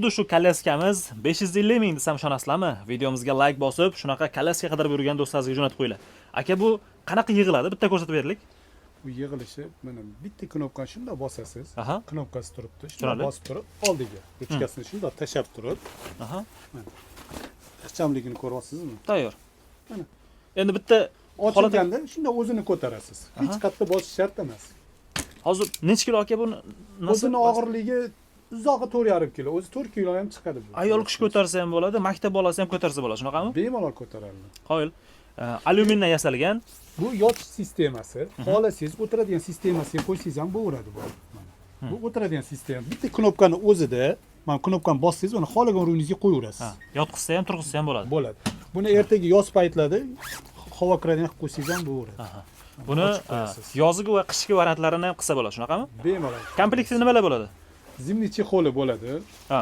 Xuddi shu kolyaskamiz 550 ming desam, ishonasizlarmi? Videomizga layk bosib, shunaqa kolyaska qidirib yurgan do'stlaringizga jo'natib qo'yinglar. Aka, bu qanaqa yig'iladi? Bitta ko'rsatib beraylik. Bu yig'ilishi, mana, bitta knopkani shundoq bosasiz. Knopkasi turibdi. Shundoq Tushunarli. bosib turib, oldiga ruchkasini shundoq tashlab turib, ixchamligini ko'ryapsizmi? Tayyor. Mana. Endi bitta holat Ochilganda shundoq o'zini ko'tarasiz. Hech qayerda bosish shart emas. Hozir necha kilo, aka, buni? O'zini og'irligi uzog'i 4,5 kilo. O'zi 4 kilo ham chiqadi bu. Ayol kishi ko'tarsa ham bo'ladi, maktab bolasi ham ko'tarsa bo'ladi, shunaqami? Bemalol ko'taradi. Qoyil. Alyumindan yasalgan. Bu yotish sistemasi. Xohlasangiz, o'tiradigan sistemasiga qo'ysangiz ham bo'laveradi bu. Mana. Bu o'tiradigan sistema. Bitta knopkani o'zida, mana, knopkani bossangiz, uni xohlagan o'rningizga qo'yaverasiz. Ha, yotqizsa ham, turg'izsa ham bo'ladi. Bo'ladi. Buni ertaga yoz paytlarida havo kiradigan qilib qo'ysangiz ham bo'laveradi. Buni Ochib qo'yasiz. Yozgi va qishki variantlarini ham qilsa bo'ladi, shunaqami? Bemalol. Komplektida nimalar bo'ladi? Зимний чехол i bo'ladi. Ha.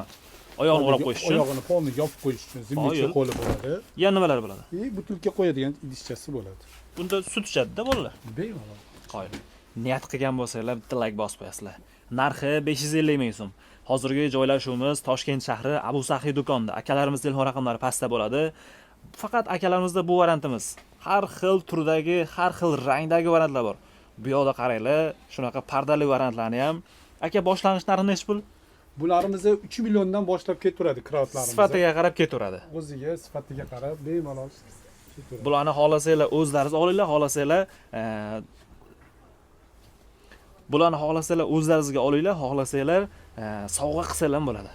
Oyog'ini o'rab qo'yish uchun. Oyog'ini полный yopib qo'yish uchun зимний Qoyil. чехол i bo'ladi. Yana nimalar bo'ladi? И butilka qo'yadigan idishchasi bo'ladi. Bunda sut ichadi-da bolalar. Bemalol. Qoyil. Niyat qilgan bo'lsanglar, bitta layk bosib qo'yasizlar. Narxi 550 ming so'm. Hozirgi joylashuvimiz Toshkent shahri, Abu Saxiy do'konida. Akalarimiz telefon raqamlari pastda bo'ladi. Faqat akalarimizda bu variantimiz. Har xil turdagi, har xil rangdagi variantlar bor. Bu yoqda qaranglar, shunaqa pardali variantlarni ham. Aka, boshlang'ich narxi nechi pul? Bularimizni 3 milliondan boshlab ketaveradi kravatlarimiz. Sifatiga qarab ketaveradi. O'ziga, sifatiga qarab bemalol ketaveradi. Bularni xohlasanglar, o'zlaringiz olinglar, xohlasanglar bularni xohlasanglar, o'zlaringizga olinglar, xohlasanglar, sovg'a qilsanglar ham bo'ladi.